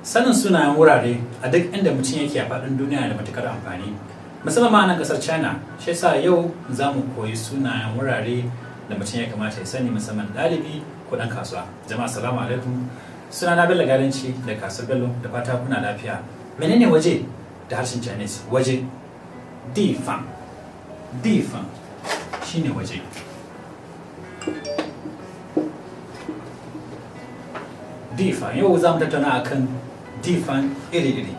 Sanin sunayen wurare a duk inda mutum yake a faɗin duniya da matukar amfani, musamman ma a nan ƙasar China. Shi yasa yau za mu koyi sunayen wurare da mutum ya kamata ya sani, musamman ɗalibi ko ɗan kasuwa. Jama'a, assalamu alaikum. Sunana Bello Galanci da Kasuwar Bello, da fata kuna lafiya. Menene waje da harshen Chinese? Waje, 地方. 地方 shine waje. 地方. Yau za mu tattauna akan 地方 iri-iri.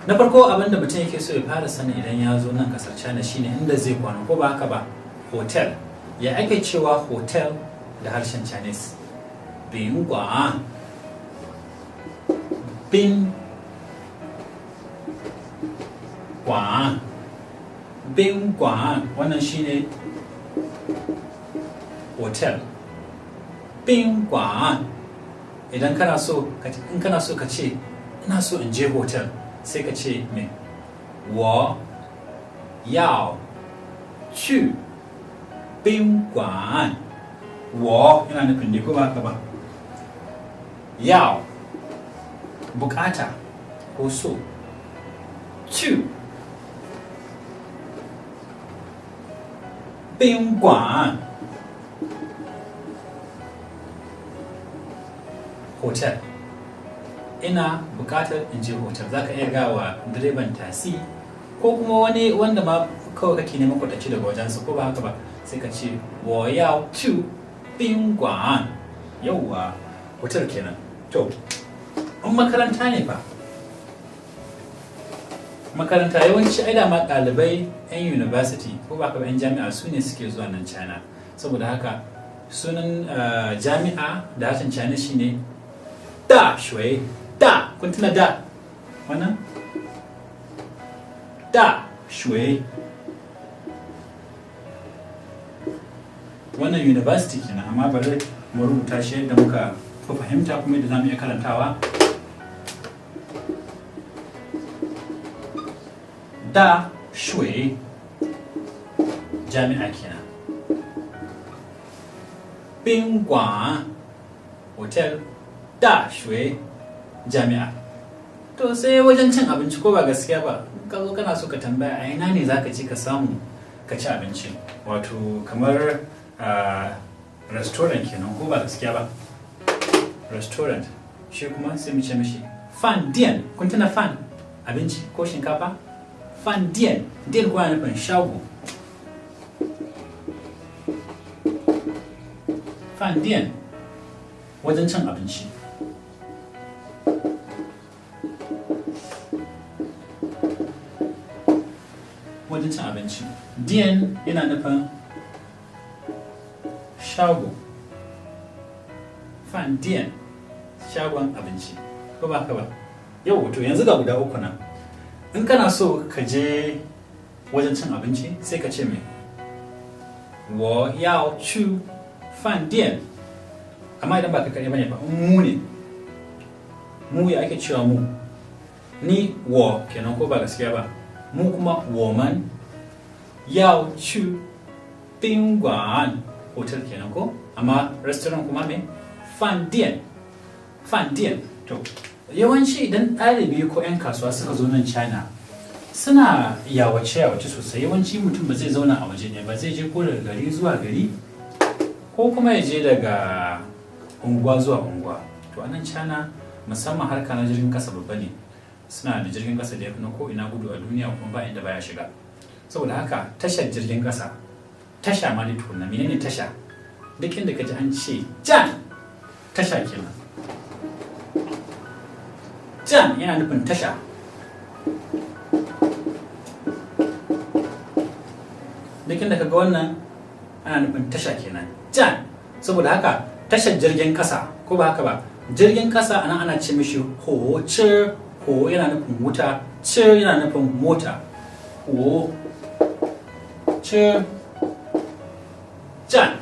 Na farko, abinda mutum yake so ya fara sani idan ya zo nan kasar China shine inda zai kwana, ko ba haka ba? Hotel. Ya ake cewa hotel da harshen Chinese? 宾馆. 宾馆. 宾馆, wannan shine hotel. 宾馆. Idan kana so, in kana so ka ce ina so in je hotel, sai ka ce me? 我要去宾馆. 我 yana nufin ne, ko ba haka ba? 要 bukata ko so, 去宾馆 hotel. Ina bukatar in je hotel. Za ka iya gawa direban tasi ko kuma wani wanda ma kawai kake neman kwatance daga wajensa, ko ba haka ba? Sai ka ce 我要去宾馆. Yauwa, hotel kenan. To, in makaranta ne fa? Makaranta, yawanci ai dama ɗalibai 'yan university, ko ba haka ba, 'yan jami'a su ne suke zuwa nan China. Saboda haka sunan jami'a da harshen China shine 大学. 大, kun tuna 大 wannan? 大学, wannan university kenan. Amma bari mu rubuta shi yadda muka fi fahimta kuma yadda za mu iya karantawa. 大学, jami'a kenan. 宾馆 hotel, 大学 jami'a. To, sai wajen cin abinci, ko ba gaskiya ba? Ka zo kana so ka tambaya a ina ne zaka ci ka samu ka ci abinci, wato kamar restaurant kenan, ko ba gaskiya ba? Restaurant shi kuma sai mu ce mishi 饭店. Kun tuna 饭 abinci ko shinkafa? 饭店, 店 kuma nufin shago. 饭店 wajen cin abinci. Wajen cin abinci, 店 yana nufin shago. 饭店 shagon abinci, ko ba ka ba? Yau, to yanzu ga guda uku nan. In kana so ka je wajen cin abinci, sai ka ce me? 我要去饭店. Amma idan ba ka kaɗai bane ba, in mu ne, mu ya ake cewa mu? Ni 我 kenan, ko ba gaskiya ba? Mu kuma 我们要去宾馆, hotel kenan ko? Amma restaurant kuma me? 饭店. 饭店. To, yawanci idan ɗalibi ko 'yan kasuwa suka zo nan China, suna yawace yawace sosai. Yawanci mutum ba zai zauna a waje ne ba, zai je ko daga gari zuwa gari ko kuma ya je daga unguwa zuwa unguwa. To, a nan China musamman harka na jirgin kasa babba ne. Suna da jirgin kasa da ya fi na ko ina gudu a duniya, kuma ba inda baya shiga. Saboda haka tashar jirgin kasa, tasha ma ne tukunna. Menene tasha? Duk inda ka ji an ce 站, tasha kenan. 站 yana nufin tasha. Duk inda ka ga wannan ana nufin tasha kenan, 站. Saboda haka tashar jirgin kasa, ko ba haka ba? Jirgin kasa anan ana ce mishi 火车. 火 yana nufin wuta, 车 yana nufin mota. 火车站.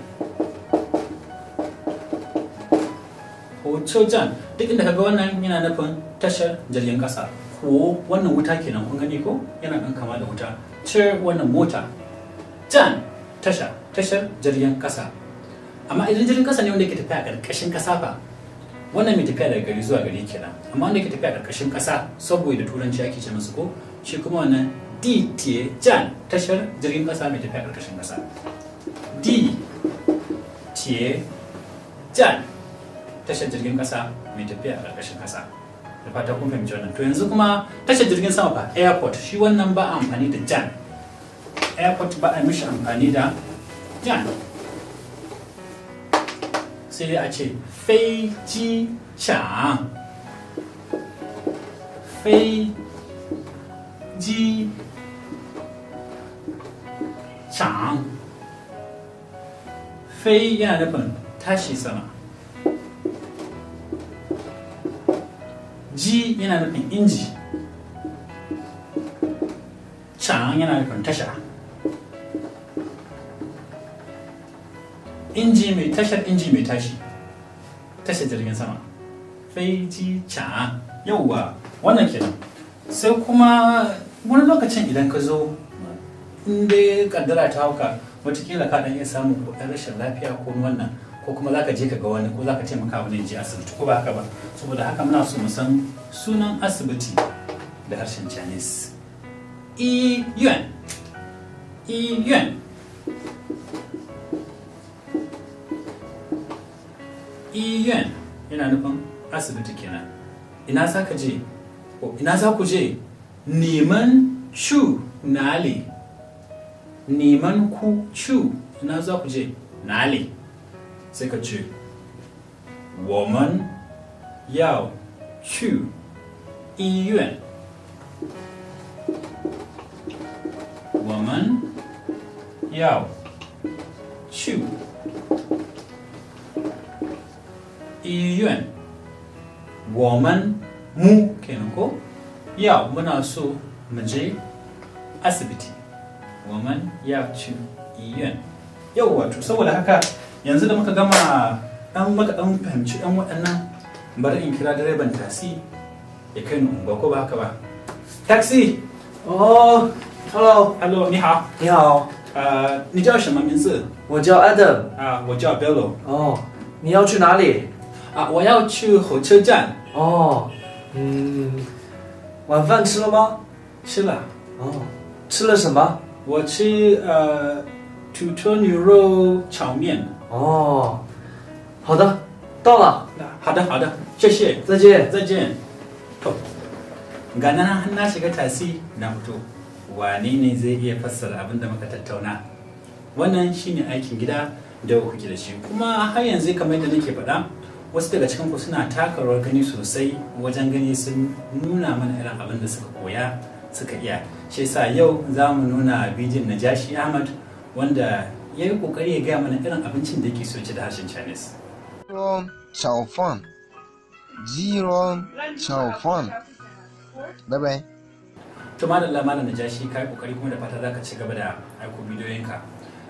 火车站, duk inda kaga wannan yana nufin tashar jirgin kasa. 火 wannan wuta kenan, kun gani ko? Yana ɗan kama da wuta. 车 wannan mota, 站 tasha, tashar jirgin kasa. Amma idan jirgin kasa ne wanda yake tafiya a ƙarƙashin kasa fa? Wannan mai tafiya daga gari zuwa gari kenan. Amma wanda ke tafiya karkashin ƙasa, subway da Turanci ake ce masa ko, shi kuma wannan 地铁站, tashar jirgin ƙasa mai tafiya karkashin ƙasa. 地铁站, tashar jirgin ƙasa mai tafiya a karkashin ƙasa. Da fata kun fahimci wannan. To, yanzu kuma tashar jirgin sama fa, airport. Shi wannan ba a amfani da 站. Airport ba a mishi amfani da 站, sai dai a ce 飞机场, 飞机场. 飞 yana nufin tashi sama, 机 yana nufin inji, 场 yana nufin tasha. Inji mai tashar, inji mai tashi, tashar jirgin sama, 飞机场. Yauwa, wannan kenan. Sai kuma wani lokacin idan ka zo, in dai kaddara ta hauka, watakila ka dan iya samun ko ɗan rashin lafiya ko wannan, ko kuma zaka je ka ga wani, ko zaka taimaka wani je asibiti, ko ba haka ba? Saboda haka muna so mu san sunan asibiti da harshen Chinese. 医院, 医院, 医院 yana nufin asibiti kenan. Ina za ka je ko ina za ku je? 你们去哪里? 你们 ku, 去, ina za ku je, 哪里? Sai ka ce 我们要去医院. 我们要去医院. 我们 mu kenan ko, 要 muna so, mu je asibiti. 我们要去医院. Yau wato saboda haka yanzu da muka gama dan muka dan fahimci dan waɗannan, bari in kira direban tasi ya kai ni unguwa, ko ba haka ba? Taxi. 哦，Hello， Hello, 你好。你好。你叫什么名字？我叫 Adam。啊，我叫 Bello。哦，你要去哪里？啊，我要去火车站。哦，晚饭吃了吗？吃了。哦，吃了什么？我吃土豆牛肉炒面。哦，好的，到了。好的好的，谢谢。再见。再见。To, ga nan har na shiga tasi na fito. Wane ne zai iya fassara abin da muka tattauna? Wannan shine aikin gida da kuke da shi. Kuma har yanzu kamar yadda nake faɗa, wasu daga cikin ku suna taka rawar gani sosai wajen gani sun nuna mana irin abin da suka koya, suka iya. Shi yasa yau za mu nuna bidiyon Najashi Ahmad, wanda ya yi kokari ya gaya mana irin abincin da yake so ci da harshen Chinese. 肉炒饭，鸡肉炒饭，拜拜。 To, madalla, Malam Najashi, ka yi kokari, kuma da fata za ka ci gaba da aiko bidiyoyinka.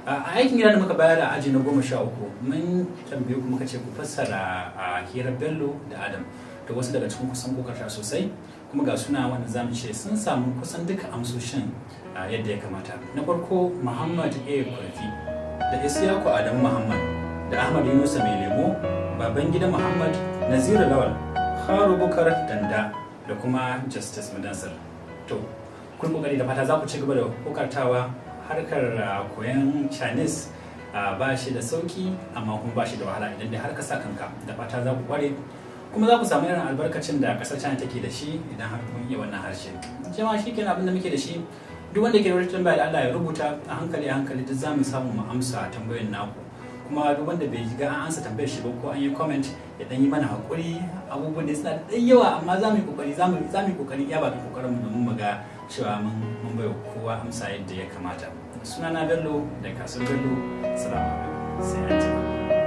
A aikin gida da muka bayar a aji na 13, mun tambaye ku muka ce ku fassara a hirar Bello da Adam. To, wasu daga cikin ku sun kokarta sosai, kuma ga suna wanda zamu ce sun samu kusan duka amsoshin yadda ya kamata. Na farko, Muhammad A Kurfi, da Isiyaku Adamu Muhammad, da Ahmad Yunusa Mai Lemo, Babangida Muhammad, Naziru Lawal, Haru Bukar Danda, da kuma Justice Mudansir. To, kun kokari, da fata za ku ci gaba da kokartawa. Harkar koyon Chinese ba shi da sauki, amma kuma ba shi da wahala idan dai har ka sa kanka. Da fata za ku kware, kuma za ku samu irin albarkacin da kasar China take da shi idan har kun iya wannan harshe. Jama'a, shi kenan abin da muke da shi. Duk wanda ke da wata tambaya, da Allah ya rubuta. A hankali a hankali duk za mu samu mu amsa tambayoyin naku. Kuma duk wanda bai ga an ansa tambayar shi ba ko an yi comment, ya dan yi mana hakuri, abubuwan da suna da ɗan yawa, amma za mu yi kokari iya bakin kokarin mu domin mu ga cewa mun bai kowa amsa yadda ya kamata. Sunana Bello da kasuwar Bello. Salamu alaikum, sai an jima.